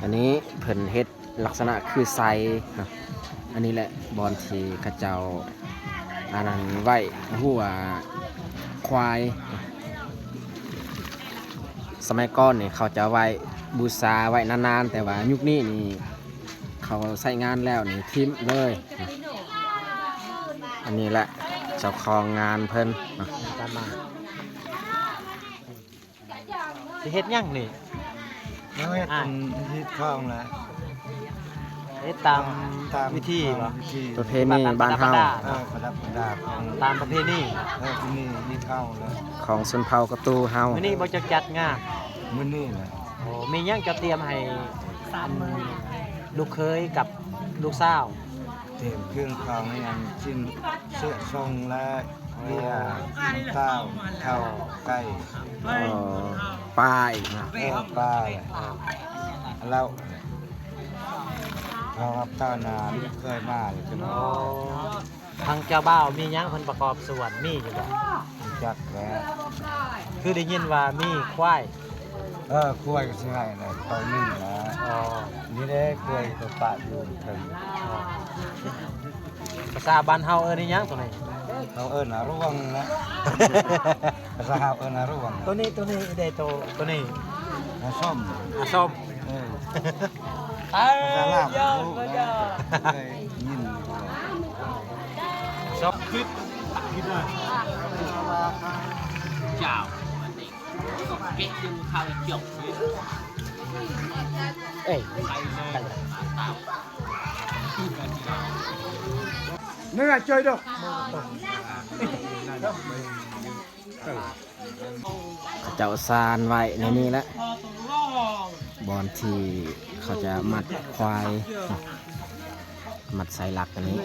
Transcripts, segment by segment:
ອັນນີ້ເພິ່ນເຮັດລັກສະນະຄືໄຊ. ອັນນີ້ແຫຼະບ່ອນທີ່ເຂົາເຈົ້າ ອັນນັ້ນໄວ້ຫົວຄວາຍ. ສະໄໝກ່ອນນີ້ເຂົາຈະໄວ້ບູຊາໄວ້ນານໆ ແຕ່ວ່າຍຸກນີ້ນີ້ເຂົາໃຊ້ງານແລ້ວນີ້ຖິ້ມເລີຍ. ອັນນີ້ແຫຼະເຈົ້າຂອງງານເພິ່ນ. ຕາມມາ ຊິເຮັດຫຍັງນີ້? ເຮົາເຮັດ ອ້າຍ ເປັນຮີດຄອງແຫຼະ ເຮັດຕາມ ຕາມ ຕາມວິທີບໍ່? ປະເພນີບ້ານເຮົາ. ເອີ ປະດັບປະດາຂອງ ຕາມປະເພນີ. ເອີ ປະເພນີຮີດຄອງແຫຼະ ຂອງຊົນເຜົ່າກະຕູເຮົາ. ມື້ນີ້ບໍ່ຈັກຈັດງານ? ມື້ນີ້ແຫຼະ. ໂອ້ ມີຫຍັງຈະຕຽມໃຫ້ ອັນ ລູກເຂີຍກັບລູກສາວ? ຕຽມເຄື່ອງຂອງຫຍັງ ຊິນເຊາະຊົງ ແລະ ເບຍ ນ້ຳເຕົ້າ ເຂົ້າ ໄກ່ ອໍ ປາອີກເນາະ. ເອີ ປາ ເຫຼົ້າ ເຂົ້າກັບເຕົ້ານາ ເຄີຍມາແລ້ວ. ອໍ ທາງເຈົ້າບ່າວມີຫຍັງເພິ່ນປະກອບສ່ວນ ມີຢູ່ບໍ່? ບໍ່ຈັກແຫຼະ. ຄືໄດ້ຍິນວ່າມີຄວາຍ. ເອີ ຄວາຍກໍຊິໃຫ້ແຫຼະ ໂຕໜຶ່ງນະ. ອໍ ນີ້ເດ້ ຄວາຍໂຕປະຢູ່ເທິງ. ອໍ ພາສາບ້ານເຮົາເອີ້ນອີຫຍັງໂຕນີ້? ເຮົາເອີ້ນອາລວງນະ. ພາສາເຮົາເອີ້ນອາລວງ. ໂຕນີ້ ໂຕນີ້ເດ້ ໂຕ ໂຕນີ້ ອາສົ້ມ. ອາສົ້ມ. ເອີ ພາສາລາວບໍ່ຮູ້ນະ ເຄີຍຍິນ. ເຈົ້າ ເກະດຶງເຂົ້າຈົກ ເອີຍ ເນື້ອຈ່ອຍດອກ. ເຂົາເຈົ້າສານໄວ້ໃນນີ້ແຫຼະ ບ່ອນທີ່ເຂົາຈະມັດຄວາຍ ມັດສາຍຫຼັກອັນນີ້.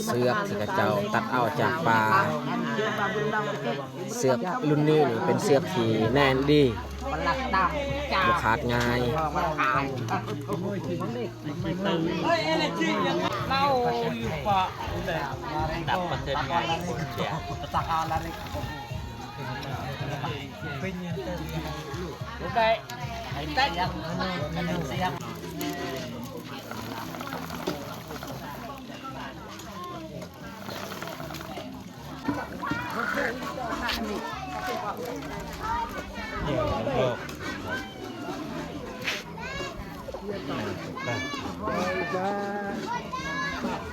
ເຊືອກທີ່ເຂົາເຈົ້າຕັດເອົາຈາກປ່າ ເຊືອກລຸ້ນນີ້ນີ້ເປັນເຊືອກທີ່ແໜ້ນດີ ບໍ່ຂາດງ່າຍ.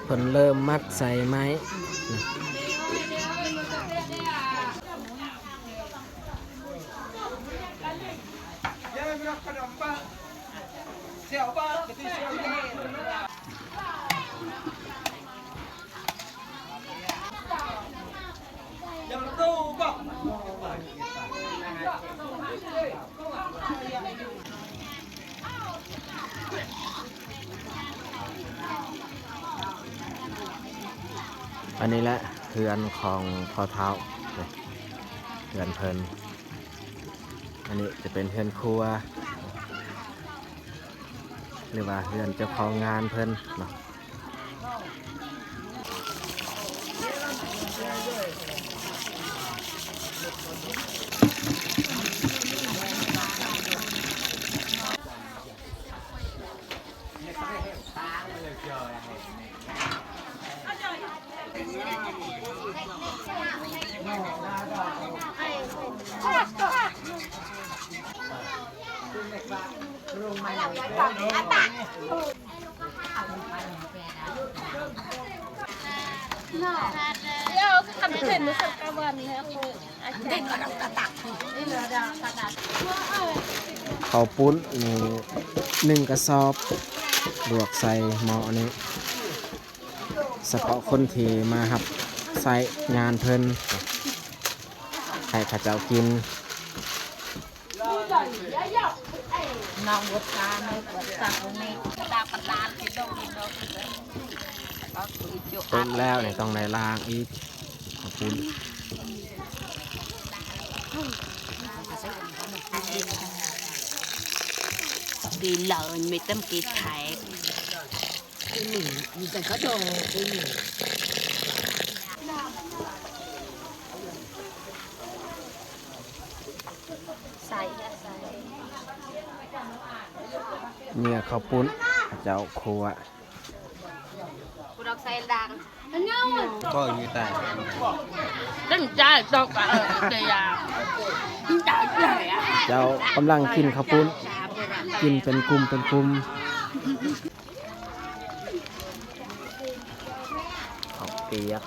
ເພິ່ນເລີ່ມມັດໃສ່ໄມ້. ອັນນີ້ແຫຼະເຮືອນຂອງພໍ່ເຖົ້າ ເຮືອນເພິ່ນ. ອັນນີ້ຈະເປັນເຮືອນຄົວ ຫຼືວ່າເຮືອນເຈົ້າຂອງງານເພິ່ນເນາະ. ເຂົ້າປຸ້ນນີ້ໜຶ່ງກະສອບ ລວກໃສ່ໝໍ້ນີ້ ສະເພາະຄົນທີ່ມາຮັບໃຊ້ງານເພິ່ນ ໃຫ້ເຂົາເຈົ້າກິນ. ຕົ້ມແລ້ວນີ້ຕ້ອງໄດ້ລ້າງອີກ ເຂົ້າປຸ້ນ. ເຫຍື່ອເຂົ້າປຸ້ນ ເຂົາເຈົ້າຂົ້ວ ບໍ່ມີຕາຍ ເຕັມໃຈຕົກ ເອີ ເດຍ ເຈົ້າກຳລັງກິນເຂົ້າປຸ້ນ ກິນເປັນກຸ່ມເປັນກຸ່ມ ເຂົ້າປຽກ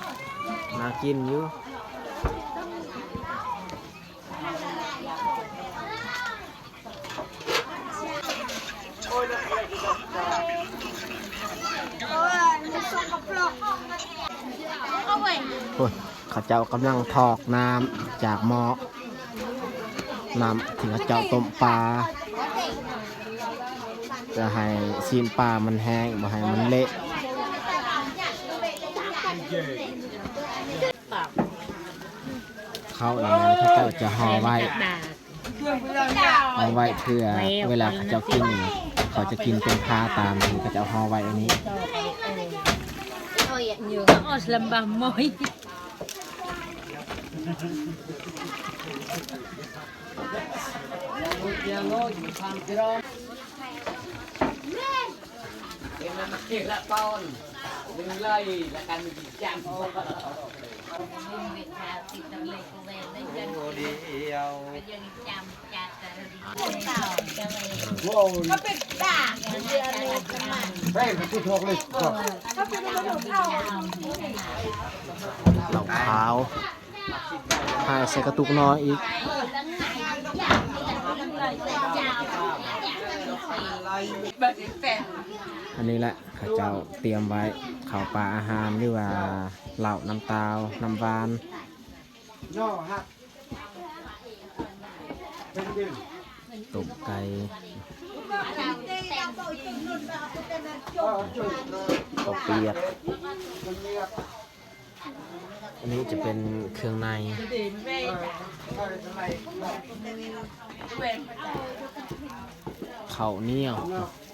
ໜ້າກິນຢູ່. ໂອ້ຍ ເຂົາເຈົ້າກຳລັງຖອກນ້ຳຈາກໝໍ້ ນ້ຳທີ່ເຂົາເຈົ້າຕົ້ມປາ ເພື່ອໃຫ້ຊີ້ນປາມັນແຫ້ງ ບໍ່ໃຫ້ມັນເລະ. ເຂົ້ານັ້ນເຂົາເຈົ້າຈະຫໍ່ໄວ້ ເອົາໄວ້ເພື່ອເວລາເຂົາເຈົ້າກິນ ເຂົາຈະກິນເປັນພາຕາມທີ່ເຂົາເຈົ້າຫໍ່ໄວ້ອັນນີ້. ເຫຼົ້າຂາວ ພາຍໃສ່ກະຕຸກນ້ອຍອີກ. ອັນນີ້ແຫຼະ ເຂົາເຈົ້າຕຽມໄວ້ ເຂົ້າປາອາຫານ ຫຼືວ່າເຫຼົ້າ ນ້ຳຕາວ ນ້ຳຫວານ ຕົ້ມໄກ່ ເຂົ້າປຽກ. ອັນນີ້ຈະເປັນເຄື່ອງໃນ ເຂົ້າໜຽວ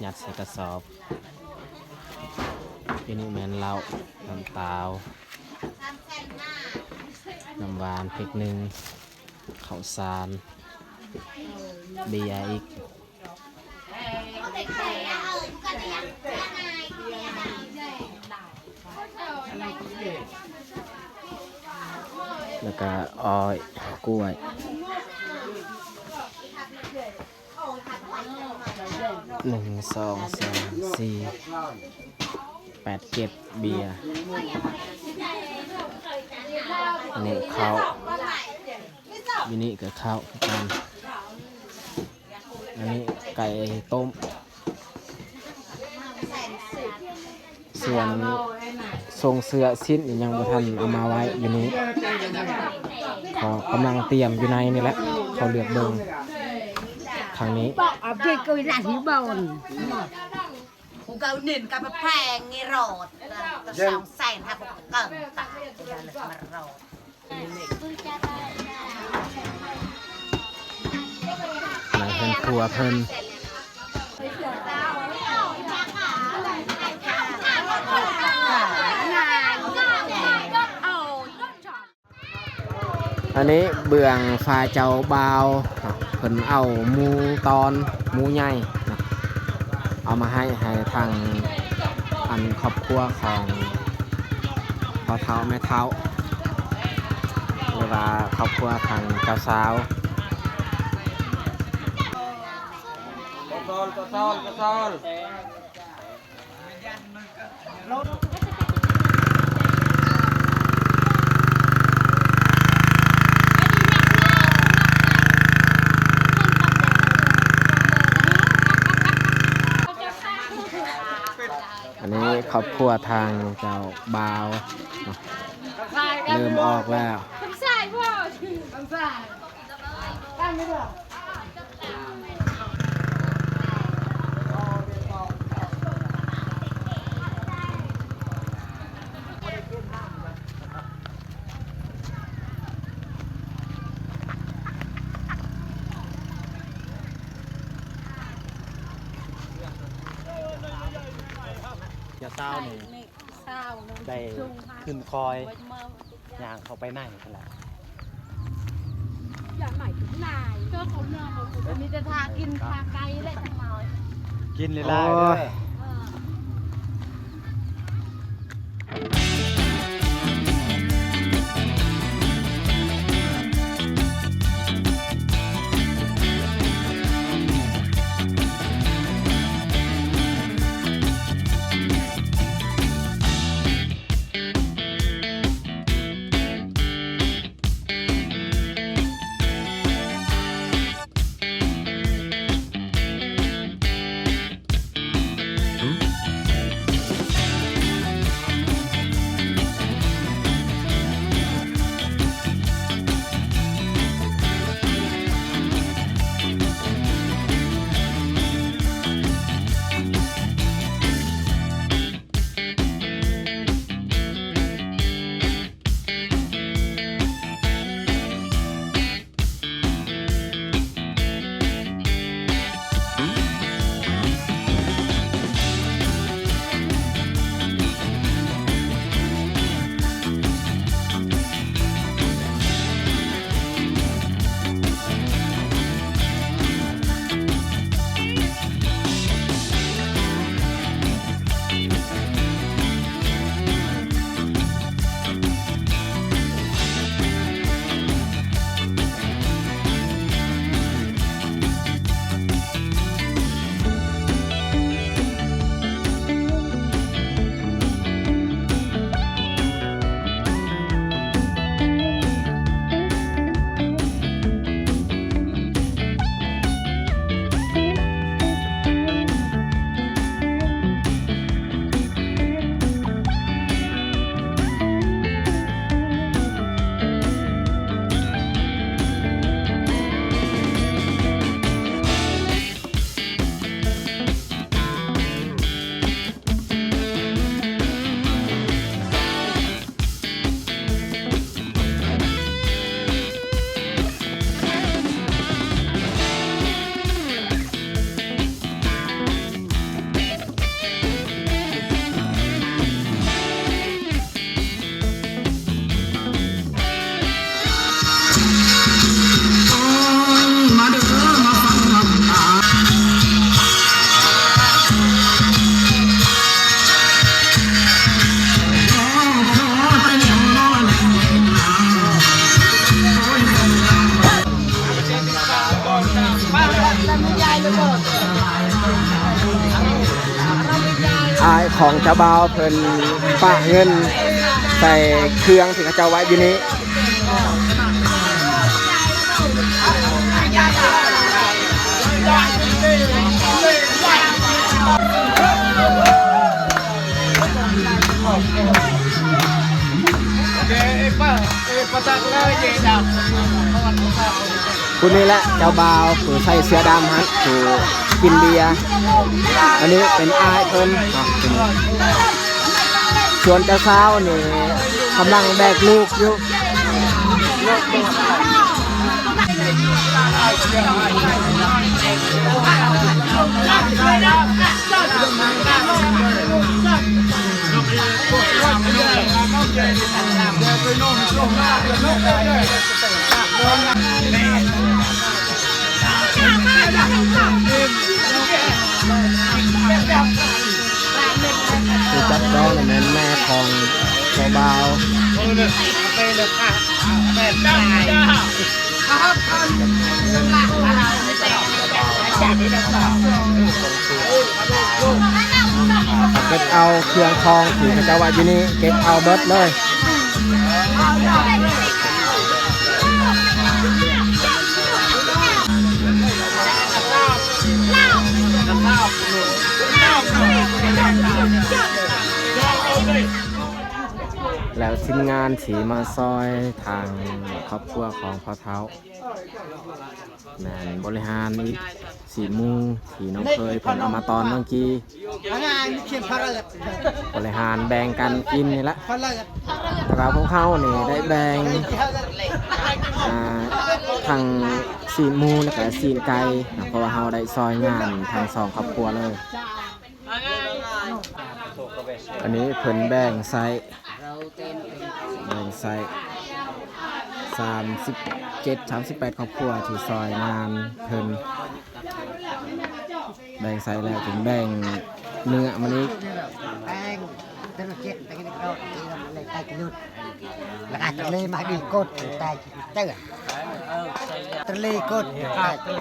ຍັດໃສ່ກະສອບ. ອັນນີ້ແມ່ນເຫຼົ້າ ນ້ຳຕາວ ນ້ຳຫວານ ເພັກໜຶ່ງ ເຂົ້າສານ ເບຍອີກ. ແລ້ວກະອ້ອຍ ກ້ວຍ ໜຶ່ງ ສອງ ສາມ ສີ່ ແປດ ເຈັດ ເບຍ. ອັນນີ້ເຂົ້າ ຢູ່ນີ້ກໍເຂົ້າຄືກັນ. ອັນນີ້ໄກ່ຕົ້ມ ສ່ວນຊົງເສື້ອ ສິ້ນ ຍັງບໍ່ທັນເອົາມາໄວ້ຢູ່ນີ້ ເຂົາກຳລັງຕຽມຢູ່ໃນນີ້ແຫຼະ ເຂົາເລືອກເບິ່ງທາງນີ້. ກູເກົາເໜັນກັບແພງນີ້ໂລດ ສອງແສນຫ້າ ບໍ່ເກີນຕາຍ ມາໂລດ. ໃນເຮືອນຄົວເພິ່ນ ອັນນີ້ເບື້ອງຝ່າຍເຈົ້າບ່າວ ເພິ່ນເອົາໝູຕອນ ໝູໃຫຍ່ ເອົາມາໃຫ້ ໃຫ້ທາງ ອັນ ຄອບຄົວຂອງພໍ່ເຖົ້າແມ່ເຖົ້າ ຫຼືວ່າຄອບຄົວທາງເຈົ້າສາວ. ອັນນີ້ຄອບຄົວທາງເຈົ້າບ່າວເນາະ ເລີ່ມອອກແລ້ວ. ຍາມເຊົ້ານີ້ ໄດ້ຂຶ້ນຄອຍ ຍ່າງເຂົ້າໄປໃນພຸ້ນແຫຼະ. ມີແຕ່ຖ້າກິນຂາໄກ່ແຫຼະຈັກໜ້ອຍ. ກິນຫຼາຍໆເດີ. ໂອ້ຍ. ອ້າຍຂອງເຈົ້າບ່າວເພິ່ນປະເງິນໃສ່ເຄື່ອງທີ່ເຂົາເຈົ້າໄວ້ຢູ່ນີ້. ຜູ້ນີ້ແຫຼະເຈົ້າບ່າວ ຜູ້ໃສ່ເສື້ອດຳຫັ້ນ ຜູ້ກິນເບຍ. ອັນນີ້ເປັນອ້າຍເພິ່ນເນາະ. ສ່ວນເຈົ້າສາວນີ້ກຳລັງແບກລູກຢູ່. ຜູ້ຈັບຈອງນີ້ແມ່ນແມ່ຂອງເຈົ້າບ່າວ. ເກັບເອົາເຄື່ອງຂອງທີ່ເຂົາເຈົ້າໄວ້ຢູ່ນີ້ ເກັບເອົາເບິດເລີຍ. ແລ້ວທີມງານທີ່ມາຊ່ອຍທາງຄອບຄົວຂອງພໍ່ເຖົ້າ ແມ່ນບໍລິຫານອີກ ຊີ້ນໝູທີ່ນ້ອງເຄີຍເພິ່ນເອົາມາຕອນເມື່ອກີ້ ບໍລິຫານແບ່ງກັນກິນນີ້ລະ. ແຕ່ວ່າພວກເຮົານີ້ໄດ້ແບ່ງ ອ່າ ທັງຊີ້ນໝູ ແລ້ວກະຊີ້ນໄກ່ເນາະ ເພາະວ່າເຮົາໄດ້ຊ່ອຍງານທັງສອງຄອບຄົວເລີຍ. ອັນນີ້ເພິ່ນແບ່ງໃສ່ ແບ່ງໃສ່ສາມສິບເຈັດ ສາມສິບແປດຄອບຄົວທີ່ຊ່ອຍງານເພິ່ນ. ແບ່ງໃສ່ແລ້ວຈຶ່ງແບ່ງເນື້ອມັນອີກ. ແບ່ງເປັນເຈັດ ແບ່ງໃຫ້ເຂົາ ແລ້ວກໍຕະເລມາດີກົດ ແຕ່ເຕີ ຕະເລກົດ ແຕ່ເຕີ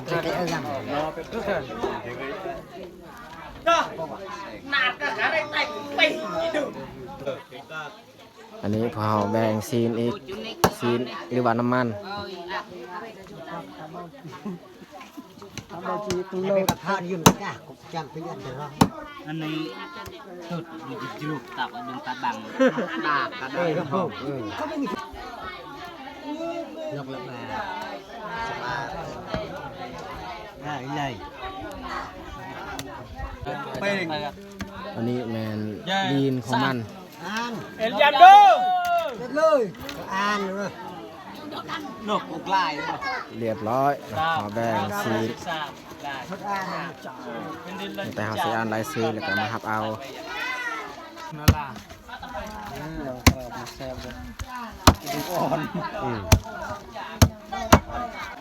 ອັນນີ້ພວກເຮົາແບ່ງຊີ້ນອີກ ຊີ້ນ ຫຼືວ່ານ້ຳມັນ. ອັນນີ້ ອັນນີ້ແມ່ນ ດີນຂອງມັນ. ອ່ານ ເອລຍັນໂດ ເຮັດເລີຍ ອ່ານເລີຍ ນົກອຸກລາຍ ລຽບຮ້ອຍ. ເຮົາແບ່ງຊີ້ນ ແຕ່ເຮົາຊິອ່ານລາຍຊື່ ແລ້ວກໍມາຮັບເອົາ. ແຊບເດ້ ກະດູກອ່ອນ. ອືມ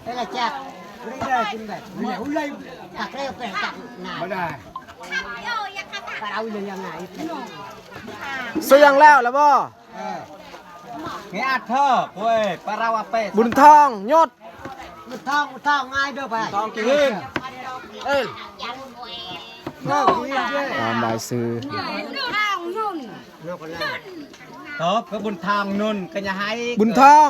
ເວລາຈັບ ບໍ່ໄດ້ກິນແບບ ບໍ່ໄດ້ ຕັກແລ້ວແປງຕັກນາ ບໍ່ໄດ້. ເຊື່ອງແລ້ວລະບໍ່? ເອີ ມີອັດເທີ ໂອ້ຍ ປາຣາວາເປ ບຸນທອງ ຍົດ ບຸນທອງ ບຸນທອງ ງ່າຍເດີ ໄປ ທອງກິນ. ເອີ ຕາມລາຍຊື່ ບຸນທອງ ນຸ່ນ ຕອບຄືບຸນທອງ ນຸ່ນ ກໍຢ່າໃຫ້ ບຸນທອງ.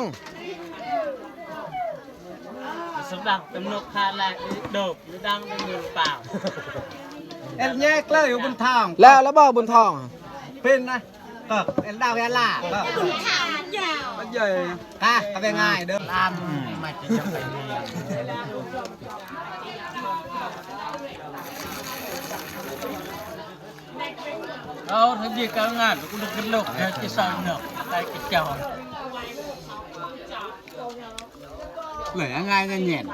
ສຳລັບກຳນົດຄ່າແລກ ໂດບ ດັງເປັນເງິນປາວ. ເອັດແຍກເລີຍ ບຸນທອງ ແລ້ວ ແລ້ວບໍ່ບຸນທອງ ເປັນນະ ກໍເອັດດາວເວລາ ກໍ ມັນໃຫຍ່ ກະ ກະເປັນງ່າຍເດີ ຕາມ ມາກິນກັບໄປເມືອງ. ເອົາ ທຳວຽກການງານ ກູເລິກເປັນໂລກ ຈະເຊົາເນາະ ໄປກະຈອຍ. ເລີຍງ່າຍແນນ.